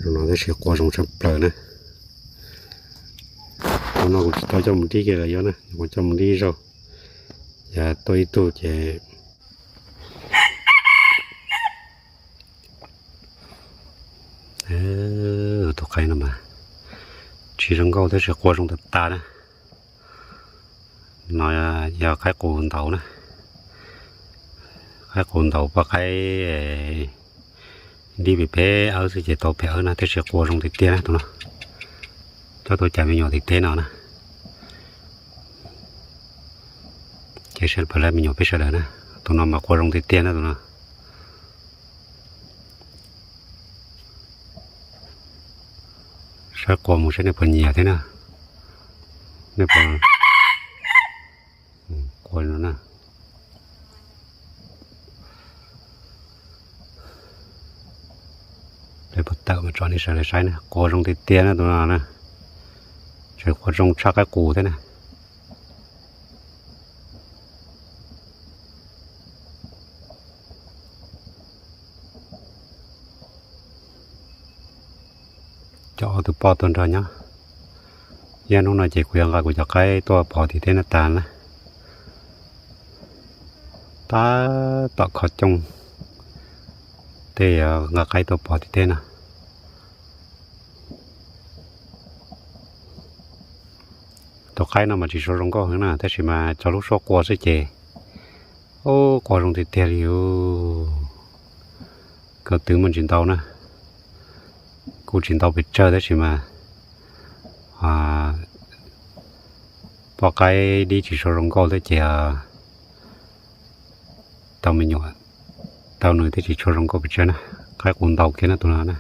Zoo no tab sis qua zoo tshaj plaws na. Tus no kuv tsis tau coj mus dib kiag los yuav na, kuv coj mus dib zaug. Yog tuaj ib tug ces tus qaib no mas tsis zoo nkauj tab sis qua zoo tas tas na. No yog qaib qus ntaus na. Qaib qus ntaus poj qaib dib pem pem awb xwb ces tau pem awb na, tab sis qua zoo tiag tiag na tus no. Coj tuaj cas me nyuam tim teb no na. Ces saib pab lab me nyuam peb sawv daws na, tus no mas qua zoo tiag tiag na tus no. Saib qua mus saib nej puas nyiam thiab na. Nej puas, qua no na. Peb puas tawm mus tso nej sawv daws saib na, qua zoo tiag tiag na tus no na. Tseem qua zoo tshaj qaib qus thiab na. Coj ob tug poj tuaj nrog nyob. Ib hnub no ces kuv yuav nqa kuv cov qaib tuaj pov tim teb no tas na. Tab tom kho cooj, tej yuav nqa qaib tuaj pov tim teb no. Tus qaib no mas tsis tshua zoo nkauj heev na, tab sis mas tso lub suab qua xwb ces, ub, qua zoo tiag tiag li. Koj twv muaj tsis ntau na, kuj tsis ntau pes tsawg tab sis mas poj qaib dib tsis tshua zoo nkauj thiab ces tau me nyuam tau nws thiab tsis tshua zoo nkauj pes tsawg na. Qaib qus ntaus kiag na tus no na.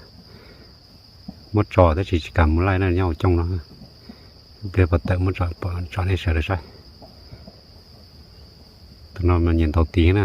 Muab tso tab sis tsis kam mus laij na, nyob hauv cooj no. Ib pliag puas tawm muab tso nej sawv daws saib. Tus no mas nyiam ntaus tis na.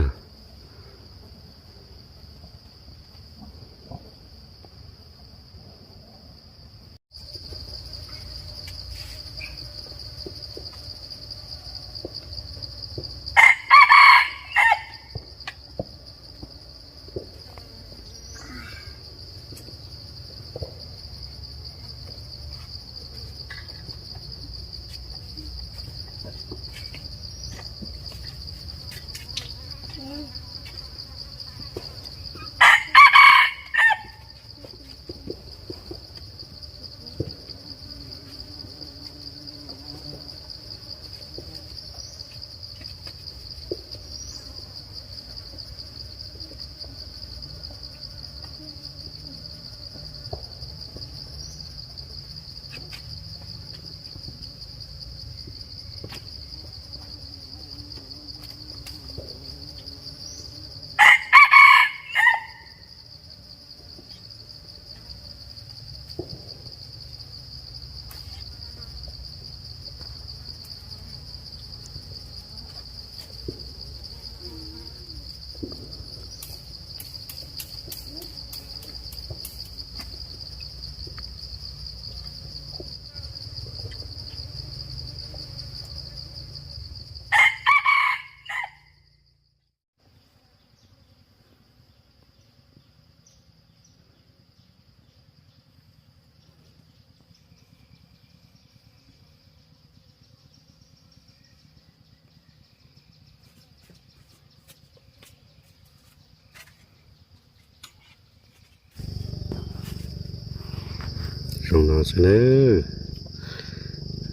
Zoo no xwb na.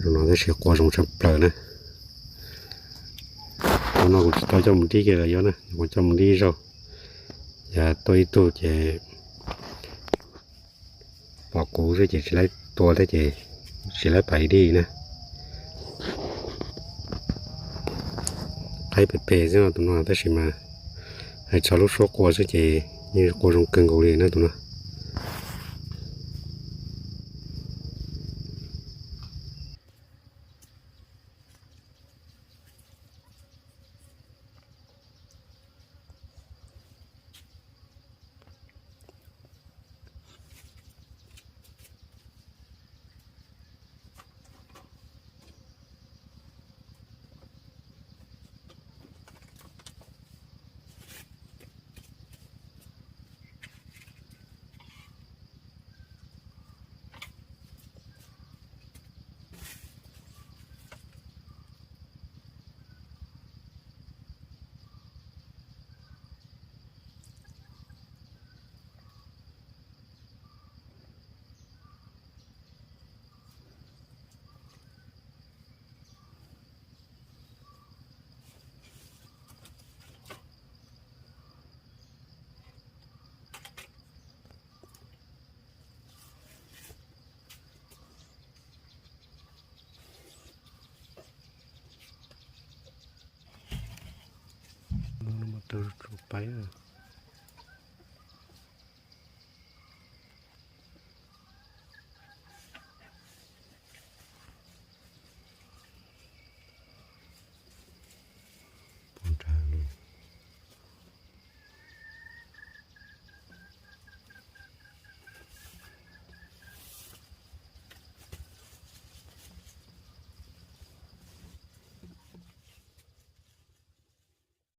Zoo no tab sis qua zoo tshaj plaws na. Tus no kuv tsis tau coj mus dib kiag los yuav na, kuv coj mus dib zaug. Yog tuaj ib tug ces pom kuv xwb ces tsis laib tua thiab ces tsis laib pais dib na. Qaib pes pes xwb no tus no tab sis mas hais txog lub suab qua xwb ces yeej qua zoo kawg nkaus li na tus no. pais.